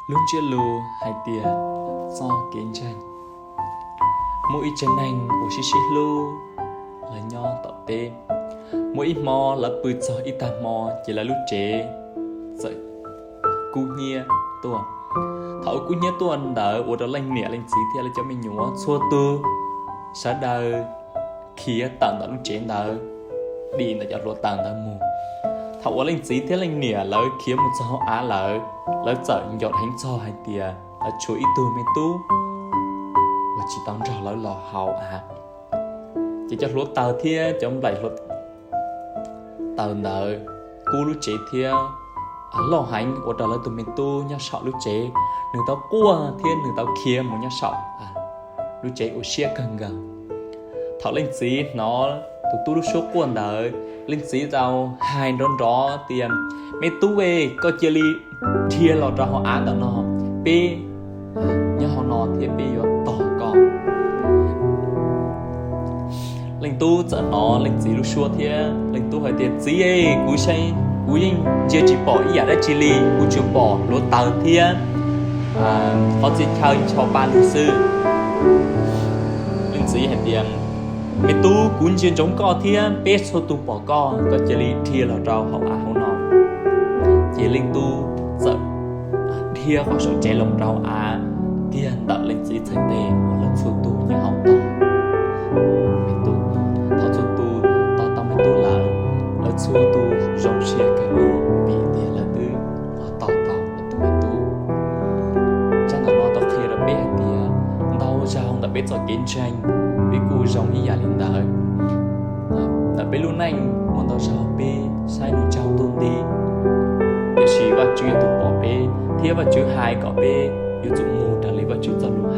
Lub ntsiab lus hais tias txoj kev ntseeg. Muaj ib tsev neeg uas sib sib hlub, lawv nyob tom teb. Muaj ib hmo lawv pw txog ib tag hmo ces lawv lub tsev txawm kub hnyiab tuaj. Thaum uas kub hnyiab tuaj ntawd ua rau leej niam leej txiv thiab lawv cov me nyuam txhua tus sawv daws khiav tawm ntawm lub tsev ntawd, dim ntawm cov hluav taws ntawd mus. Thaum uas leej txiv thiab leej niam lawv khiav mus txog hauv av lawm, lawv txawm nco dheev txog hais tias lawv tshuav ib tug me tub uas tsis tau nrog lawv los hauv av. Ces cov hluav taws thiab cov nplaim hluav taws ntawd kub lub tsev thiab loj heev ua rau lawv tus me tub nyob saum lub tsev, nws tau quaj thiab nws tau khiav mus nyob saum lub tsev ua siab kawg nkaus. Thaum leej txiv hnov tus tub lub suab quaj ntawd, leej txiv tau hais nrov nrov tias, Me tub e, koj cia li dhia los rau hauv av ntawm no, peb nyob hauv no thiab peb yuav tos koj. Leej tub txawm hnov leej txiv lub suab thiab leej tub hais tias, Txiv e, kuv, kuv yeej ntsia tsis pom ib yam dab tsi li, kuv tsuas pom hluav taws thiab qhov txhia chaw ncho pa lug xwb. Leej txiv hais tias, Me tub, kuv ntsia ntsoov koj thiab peb txhua tus pom koj, koj cia li dhia los rau hauv av hauv no. Ces leej tub txawm dhia qhov saum tsev los rau av, kiag ntawm leej txiv txhais tes uas lawv txhua tus nyob hauv tos me tub. Thaum txhua tus tos tau me tub lawm, lawv txhua tus zoo siab kawg li vim tias lawv twb tos tau lawv tus me tub. Zaj ntawm no tau qhia rau peb hais tias ntau zaus ntawm peb txoj kev ntseeg, peb kuj zoo ib yam li ntawd. Ntawm peb lub neej muaj ntau zaus peb saib nws tsaug ntuj nti, tiam sis Vajtswv yog tus pom peb thiab Vajtswv hais kom peb yuav tsum mus raws li Vajtswv txoj lus